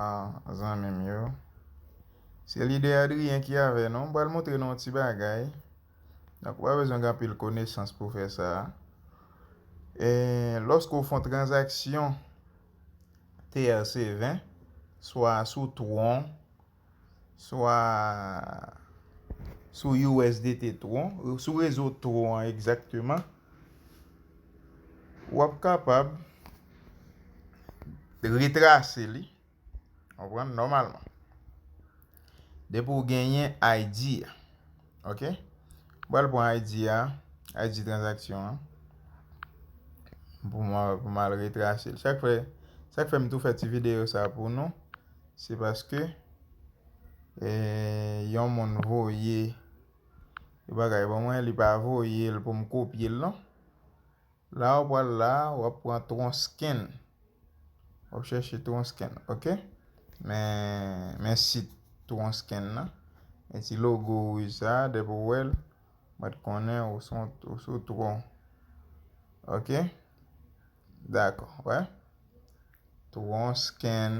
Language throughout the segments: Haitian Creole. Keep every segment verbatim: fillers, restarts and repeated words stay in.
Ah, zanmi m yo. Se lidè Adrien ki avè nou. M pral montre nou yon ti bagay. Donk, ou pa bezwen gen anpil konesans pou fè sa. E lòske w fè yon tranzaksyon T R C ven, swa sou Tron, swa sou U S D T Tron, sou rezo Tron an egzakteman, w ap kapab retrase li, konprann, nòmalman. Depi w genyen I D a, ok? M pral pran I D a, I D tranzaksyon an, pou m, pou m al retrase l. Sa k fè, sa k fè m tou fè ti videyo sa pou nou, se paske, e, yon moun voye yon bagay ban mwen, li pa voye l pou m kopye l, non. La, w pral la, w ap pran Tron Scan. W ap chèche Tron Scan, ok? Men, men sit Tron Scan nan. Men ti logo wouj sa, depi w wè l, mwen t konnen ou sou, ou sou Tron. Ok? Dakò, wè. Tron Scan.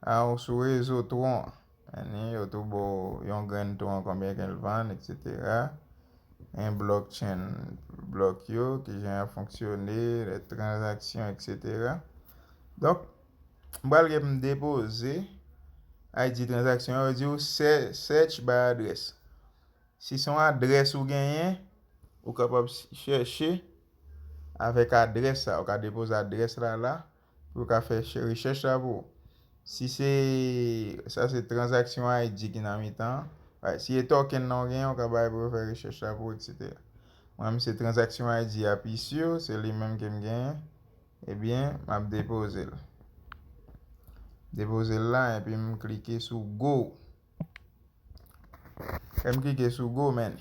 A, ou sou rezo Tron an. Men ni yo tou ba w yon grenn Tron, konbyen ke l vann, etsetera. En blockchain, blòk yo, kijan y ap fonksyone, lè tranzaksyon, etsetera. Donk, m pral gen pou m depoze I D tranzaksyon an, yo di w se-, search by address. Si se yon adrès ou genyen, ou kapab ch-, chèche avèk adrès la, ou ka depoze adrès la la, pou yo ka fè chè-, rechèch la pou ou. Si se, sa se tranzaksyon I D ki nan mitan an. Right. Si e token nan ou genyen, ou ka bay pou yo fè rechèch la pou ou, etsetera. Mwen menm se tranzaksyon I D a pi si, se li menm ke m genyen. Ebyen, m ap depoze l. Depoze l la, epi m klike sou go. Lè m klike sou go, men.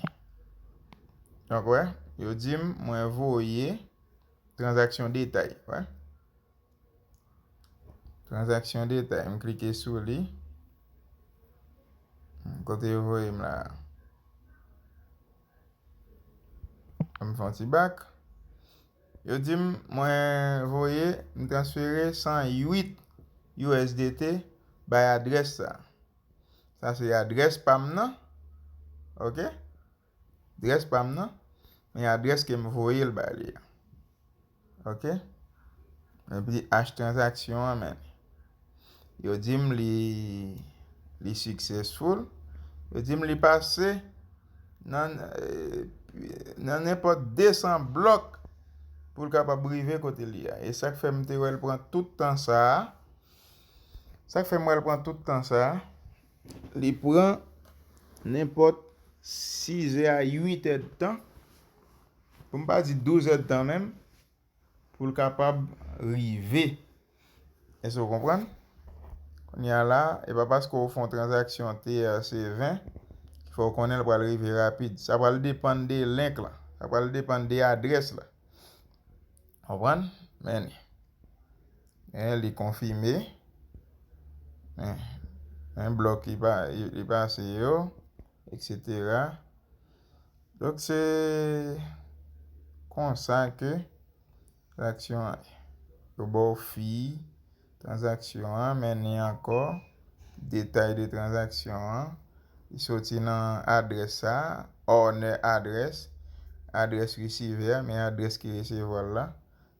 Donk, wè, yo di m, mwen voye tranzaksyon detay, wè. Tranzaksyon detay, m klike sou li. Kote yo voye m la? M fè yon ti bak. Yo di m, mwen voye, m transfere san uit U S D T bay adrès sa. Sa se adrès pa m nan. Ok? Adrès pa m nan. Men adrès ke m voye l ba li a. Ok? Epi H tranzaksyon an, men. Yo di m li, li successful. Yo di m li pase nan, eh, nan nenpòt de san blòk pou l kapab rive kote li a. E sa k fè m te wè l pran tout tan sa a. Sa k fè m wè l pran tout tan sa a. Li pran nenpòt sizè a uitè d tan. Pou m pa di douzè d tan menm, pou l kapab rive. Èske w konprann? Kounye a la, e pa paske w fè yon tranzaksyon T R C ven ki fè w konnen l pral rive rapid. Sa pral depann de link la. Sa pral depann de adrès la. Konprann? Men li. Men li konfime. Men, men blòk li pa, li, li pase yo, etsetera. Donk, se konsa ke tranzaksyon an ye. Yo ba w fi tranzaksyon an, men ni ankò detay de tranzaksyon an. Li soti nan adrès sa, owner address, adrès resevè a, men adrès ki resevwa l la.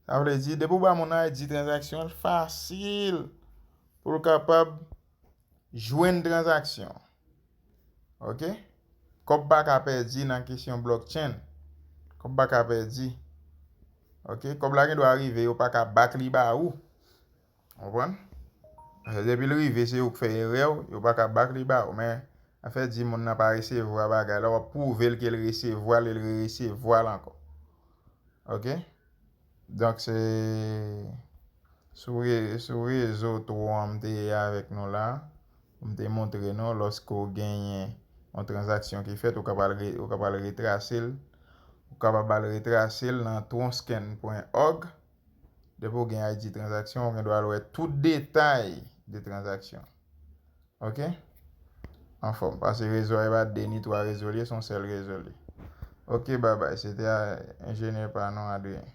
Sa vle di, depi w ba moun nan I D tranzaksyon, l fasil pou l kapab jwenn tranzaksyon. Ok? Kòb pa ka pèdi nan kesyon blockchain. Kòb pa ka pèdi. Ok? Kòb la gen dwa rive, yo pa ka back li ba ou. Konprann? Paske depi l rive, se ou k fè erè w, yo pa ka back li ba ou. Men, afè di moun nan pa resevwa bagay la, w ap pwouve l ke l resevwa l e l resevwa l ankò. Ok? Donk, se sou re-, sou rezo Tron an m te ye avèk nou la, pou m te montre nou, lòske w genyen yon tranzaksyon ki fèt, ou kapab re-, ou kapab retrase l, ou kapab al retrase l nan tronscan pwen org. Depi w gen I D tranzaksyon, ou gen dwa al wè tout detay de tranzaksyon. Ok? Anfòm. Paske rezo a, e pa de ni twa rezo li ye, se yon sèl rezo li ye. Ok, babay. Se te a, enjenyè pa nou, Adrien.